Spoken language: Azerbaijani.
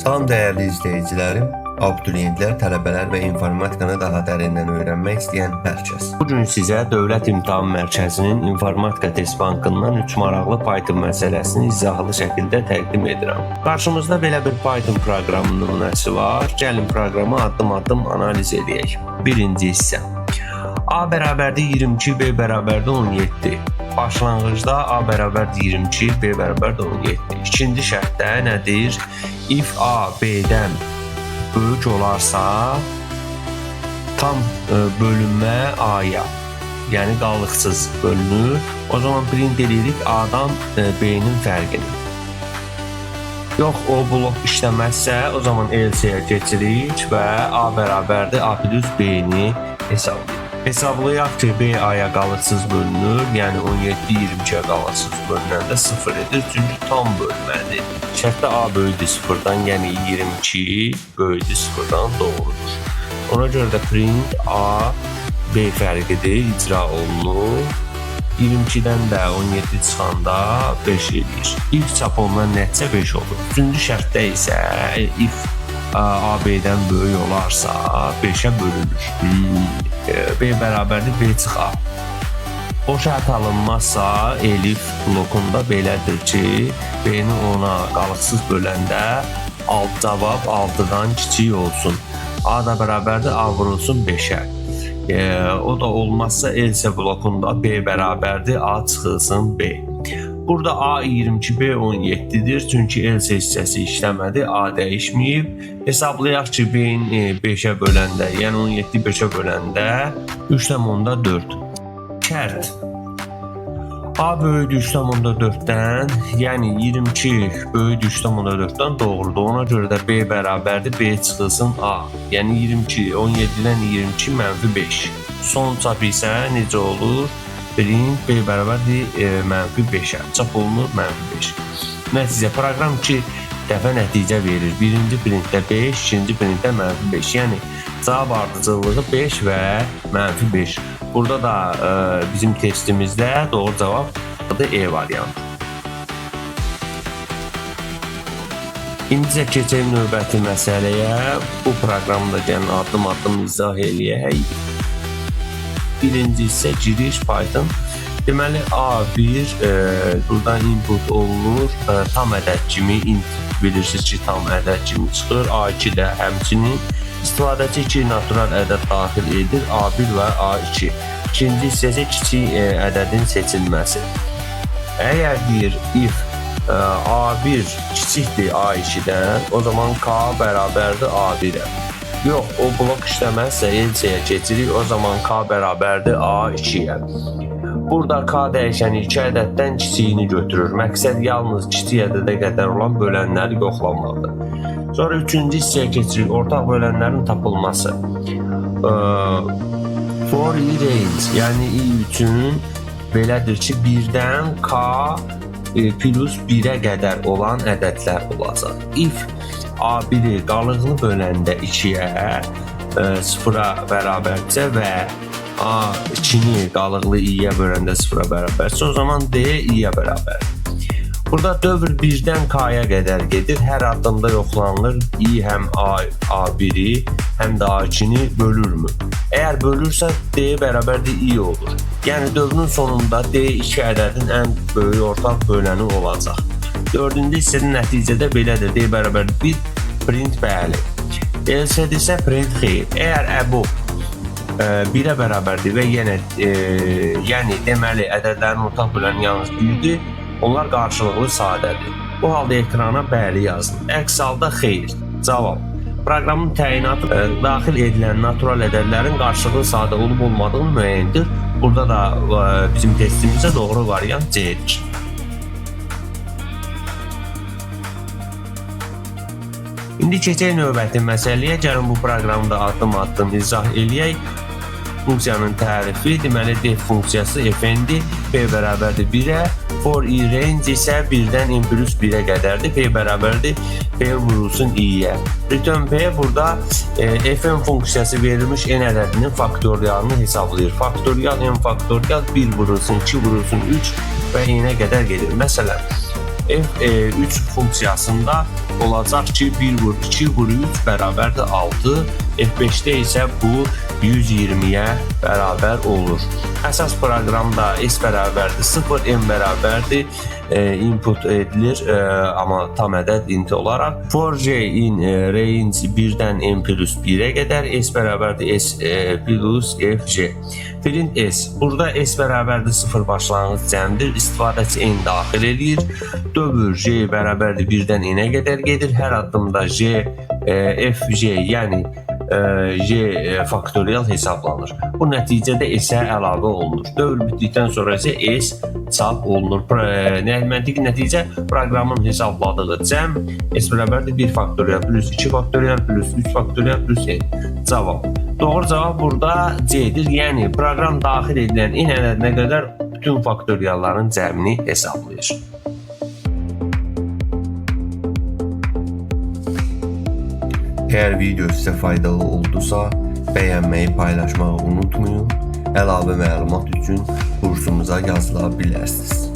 Salam dəyərli izləyicilərim, abituriyentlər, tələbələr və informatikanı daha dərindən öyrənmək istəyən hər kəs. Bu gün sizə Dövlət İmtahan Mərkəzinin İnformatika Test Bankından 3 maraqlı Python məsələsini izahlı şəkildə təqdim edirəm. Qarşımızda belə bir Python proqramı nümunəsi var. Gəlin proqramı addım-addım analiz eləyək. Birinci hissə. A bərabərdir 22, B bərabərdir 17. Başlanğıcda A bərabərdir 22, B bərabərdir 17. İkinci şərtdə nədir? If A B-dən böyük olarsa, tam bölünmə A-ya, yəni qalıqsız bölünür. O zaman print eləyirik A-dan B-nin fərqini. Yox, o blok işləməzsə, o zaman else-yə keçirik və A bərabərdir A plus B-ni hesablayırıq. Hesablayaq ki, B A-ya qalıqsız bölünür, yəni 17 22-yə qalıqsız bölünəndə 0 edir, çünki tam bölmədir. Şərtdə A böyükdür 0-dan, yəni 22 böyükdür 0-dan doğrudur. Ona görə də print A B fərqidir, icra olunur. 22-dən də 17 çıxanda 5 eləyir. İlk çap olunan nəticə 5 olur. Üçüncü şərtdə isə if A B-dən böyük olarsa 5-ə bölünür. B bərabərdir B çıx A. O şərt alınmazsa elif blokunda belədir ki, B-ni ona qalıqsız böləndə alt cavab 6-dan kiçik olsun. A da bərabərdir A vurulsun 5-ə. O da olmazsa else blokunda B bərabərdir A çıxılsın B. Burada A 22, B 17-dir. Çünki else hissəsi işləmədi, A dəyişməyib. Hesablayaq ki, B-ni 5-ə böləndə, yəni 17 5-ə böləndə 3,4. Şərt A böyükdür 3,4-dən, yəni 22 böyükdür 3,4-dən doğrudur. Ona görə də B bərabərdir B çıxılsın A. Yəni 22, 17-dən 22 mənfi 5. Son çap isə necə olur? Print B bərabərdir mənfi 5-ə. Çap olunur mənfi 5. Nəticə proqram 2 dəfə nəticə verir. Birinci printdə 5, ikinci printdə mənfi 5. Yəni cavab ardıcıllığı 5 və mənfi 5. Burada da bizim testimizdə doğru cavab E variantı. İndi isə keçək növbəti məsələyə. Bu proqramı da gəlin addım-addım izah eləyək. Birinci hissə giriş Python. Deməli A1 buradan input olunur. Tam ədəd kimi int bilirsiniz ki, tam ədəd kimi çıxır. A2 də həmçinin istifadəçi 2 natural ədəd daxil edir. A1 və A2. İkinci hissəsi kiçik ədədin seçilməsi. Əgər deyir if A1 kiçikdir A2-dən, o zaman K bərabərdir A1-ə. Yox, o blok işləməzsə else-yə keçirik, o zaman K bərabərdir A2-yə. Burada K dəyişəni 2 ədəddən kiçiyini götürür. Məqsəd yalnız kiçik ədədə qədər olan bölənləri yoxlamaqdır. Sonra üçüncü hissəyə keçirik, ortaq bölənlərin tapılması. For i range, yəni i üçün belədir ki, 1-dən K plus 1-ə qədər olan ədədlər olacaq. If A1-i qalıqlı böləndə 2-yə 0-a bərabərdirsə və A2-ni qalıqlı i-yə böləndə 0-a bərabərdirsə, o zaman D i-yə bərabərdir. Burada dövr 1-dən K-ya qədər gedir. Hər addımda yoxlanılır i həm A1-i, həm də A2-ni bölürmü? Əgər bölürsə D bərabərdir i olur. Yəni dövrün sonunda D 2 ədədin ən böyük ortaq böləni olacaq. Dördüncü hissədə nəticədə belədir. D bərabərdir 1, print bəli. Else isə print xeyr. Əgər above 1-ə bərabərdir və yenə yəni deməli ədədlərin ortaq böləni yalnız 1-dir. Onlar qarşılıqlı sadədir. Bu halda ekrana bəli yazın. Əks halda xeyr. Cavab. Proqramın təyinatı daxil edilən natural ədədlərin qarşılıqlı sadə olub olmadığını müəyyən edir. Burada da bizim testimizdə doğru variant C-dir. İndi keçək növbəti məsələyə. Gəlin bu proqramı da addım-addım izah eləyək. Funksiyanın tərifi, deməli def funksiyası fn-dir, p bərabərdir 1-ə, for i range isə 1-dən n plus 1-ə qədərdir, p bərabərdir p vurulsun i-yə. Return p burada fn funksiyası verilmiş n ədədinin faktorialını hesablayır. Faktorial n faktorial 1 vurulsun, 2 vurulsun, 3 və n-ə qədər gedir. Məsələn, F3 funksiyasında olacaq ki, 1 vur 2 vur 3 bərabərdir 6. F5-də isə bu 120-yə bərabər olur. Əsas proqramda S bərabərdir 0, M bərabərdir input edilir, amma tam ədəd int olaraq. For J in range 1-dən M plus 1-ə qədər S bərabərdir S plus FJ. Print S. Burada S bərabərdir 0 başlanğıc cəmdir. İstifadəçi N daxil eləyir. Dövr J bərabərdir 1-dən N-ə qədər gedir. Hər addımda J F J, yəni J faktorial hesablanır. Bu nəticədə S-ə əlavə olunur. Dövr bitdikdən sonra isə S çap olunur. Məntiqi nəticə proqramın hesabladığı cəm S bərabərdir 1 faktorial plus 2 faktorial plus 3 faktorial plus N. Cavab. Doğru cavab burada C-dir. Yəni proqram daxil edilən N ədədinə qədər bütün faktorialların cəmini hesablayır. Əgər video sizə faydalı oldusa, bəyənməyi, paylaşmağı unutmayın. Əlavə məlumat üçün kursumuza yazıla bilərsiniz.